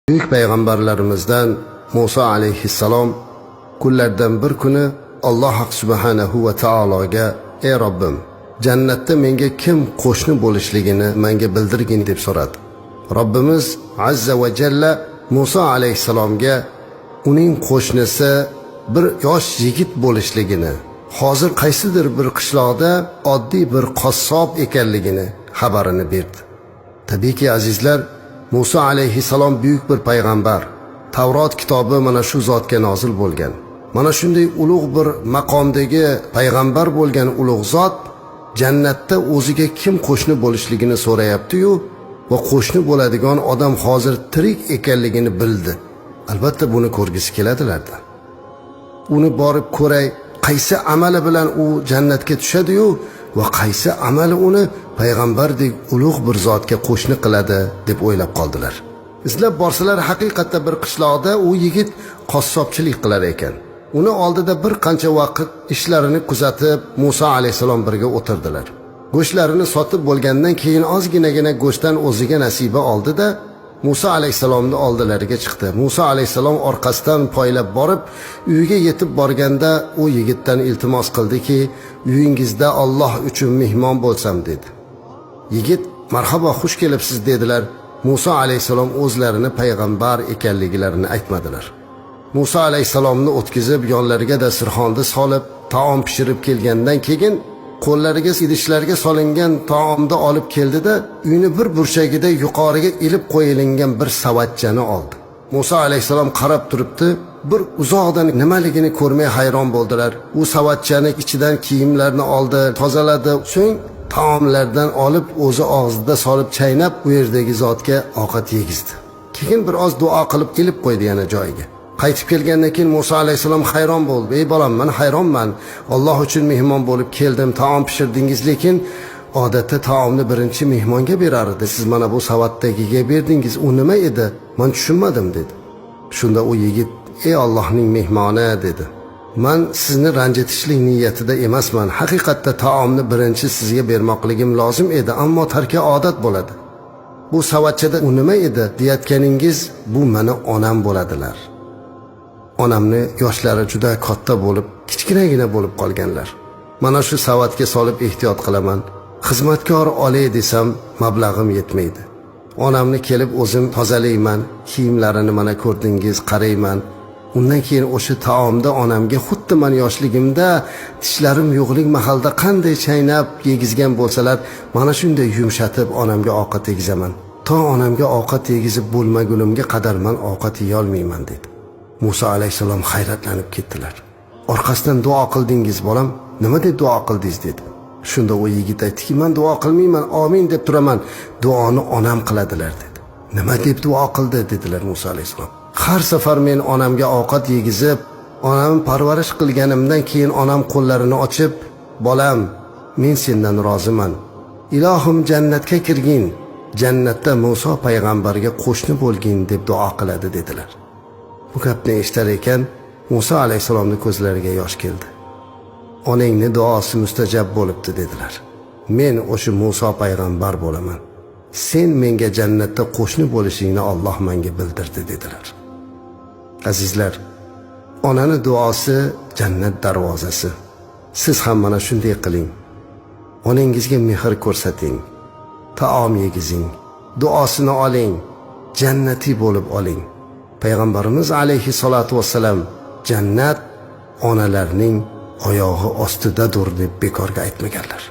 Buyuk payg'ambarlarimizdan Musa alayhissalom kunlardan bir kuni Alloh subhanahu va taologa: "Ey Robbim, jannatda menga kim qo'shni bo'lishligini menga bildirgin", deb so'radi. Robbimiz azza va jalla Musa alayhissalomga uning qo'shnisi bir yosh yigit bo'lishligini, hozir qaysidir bir qishloqda oddiy bir qassob ekanligini xabarini berdi. Tabiiyki, azizlar, Musa alayhissalom buyuk bir payg'ambar. Tavrot kitobi mana shu zotga nozil bo'lgan. Mana shunday ulug' bir maqomdagi payg'ambar bo'lgan ulug' zot jannatda o'ziga kim qo'shni bo'lishligini so'rayapti-yu va qo'shni bo'ladigan odam hozir tirik ekanligini bildi. Albatta buni ko'rgisi keladilarda. Uni borib ko'ray, qaysi amali bilan u jannatga tushadi-yu va qaysi amali uni payg'ambardek ulug' bir zotga qo'shni qiladi, deb o'ylab qoldilar. Izlab borsalar, haqiqatda bir qishloqda u yigit qassobchilik qilar ekan. Uni oldida bir qancha vaqt ishlarini kuzatib, Musa alayhissalom birga o'tirdilar. Go'shtlarini sotib bo'lgandan keyin ozginagina go'shtdan o'ziga nasiba oldi-da, Musa alayhissalomni oldilariga chiqdi. Musa alayhissalom orqasidan poylab borib, uyiga yetib borganda u yigitdan iltimos qildiki, "Uyingizda Alloh uchun mehmon bo'lsam", dedi. Yigit: "Marhabo, xush kelibsiz", dedilar. Musa alayhissalom o'zlarini payg'ambar ekanliklarini aytmadilar. Musa alayhissalomni o'tkazib, yonlariga dasturxonni solib, taom pishirib kelgandan keyin qo'llariga idishlarga solingan taomni olib keldida, uyni bir burchagida yuqoriga ilib qo'yilgan bir savatchani oldi. Musa alayhissalom qarab turibdi, bir uzoqdan nimaligini ko'rmay hayron bo'ldilar. U savatchani ichidan kiyimlarni oldi, tozaladi, so'ng taomlardan olib o'zi og'zida solib chaynab, u yerdagi zotga ovqat yegizdi. Keyin bir oz duo qilib ilib qo'ydi yana joyiga. Qaytib kelgandan keyin Musa alayhissalom hayron bo'ldi. "Ey bolam, men hayronman. Alloh uchun mehmon bo'lib keldim, taom pishirdingiz, lekin odatda taomni birinchi mehmonga berar edi. Siz mana bu savatdagiga berdingiz. U nima edi? Men tushunmadim", dedi. Shunda u yigit: "Ey Allohning mehmoni", dedi. "Man sizni ranjitishlik niyatida emasman. Haqiqatda taomni birinchi sizga bermoqligim lozim edi, ammo tarki odat bo'ladi. Bu savatchada u nima edi deyayotganingiz, bu mani onam bo'ladilar. Onamni yoshlari juda katta bo'lib, kichkinagina bo'lib qolganlar. Mana shu savatga solib ehtiyot qilaman. Xizmatkor olay desam, mablag'im yetmaydi. Onamni kelib o'zim tozalayman, kiyimlarini mana ko'rdingiz, qarayman. Undan keyin o'sha taomda onamga xuddi man yoshligimda tishlarim yo'qlik mahalda qanday chaynab yegizgan bo'lsalar, mana shunday yumshatib onamga ovqat yegizaman. To onamga ovqat yegizib bo'lmagunimga qadar man ovqat yeyolmayman", dedi. Musa alayhissalom hayratlanib ketdilar. "Orqasidan duo qildingiz, bolam, nima deb duo qildingiz?" dedi. Shunda u yigit aytdiki, "Men duo qilmayman, amin deb turaman. Duoni onam qiladilar", dedi. "Nima deb duo qildi?" dedilar Musa alayhissalom. "Har safar men onamga ovqat yegizib, onamni parvarish qilganimdan keyin onam qo'llarini ochib, 'Bolam, men sendan roziman. Ilohim jannatga kirgin, jannatda Musa payg'ambarga qo'shni bo'lgin' deb duo qiladi", dedilar. Bu gapni eshitar ekan, Musa alayhissalomning ko'zlariga yosh keldi. "Onangni duosi mustajab bo'libdi", dedilar. "Men o'sha Musa payg'ambar bo'laman. Sen menga jannatda qo'shni bo'lishingni Alloh menga bildirdi", dedilar. Azizlar, onani duosi jannat darvozasi. Siz ham mana shunday qiling. Onangizga mehr ko'rsating, taom yegizing, duosini oling, jannatiy bo'lib oling. Payg'ambarimiz alayhi salatu vassalam jannat onalarning oyog'i ostidadir deb bekorga aytmaganlar.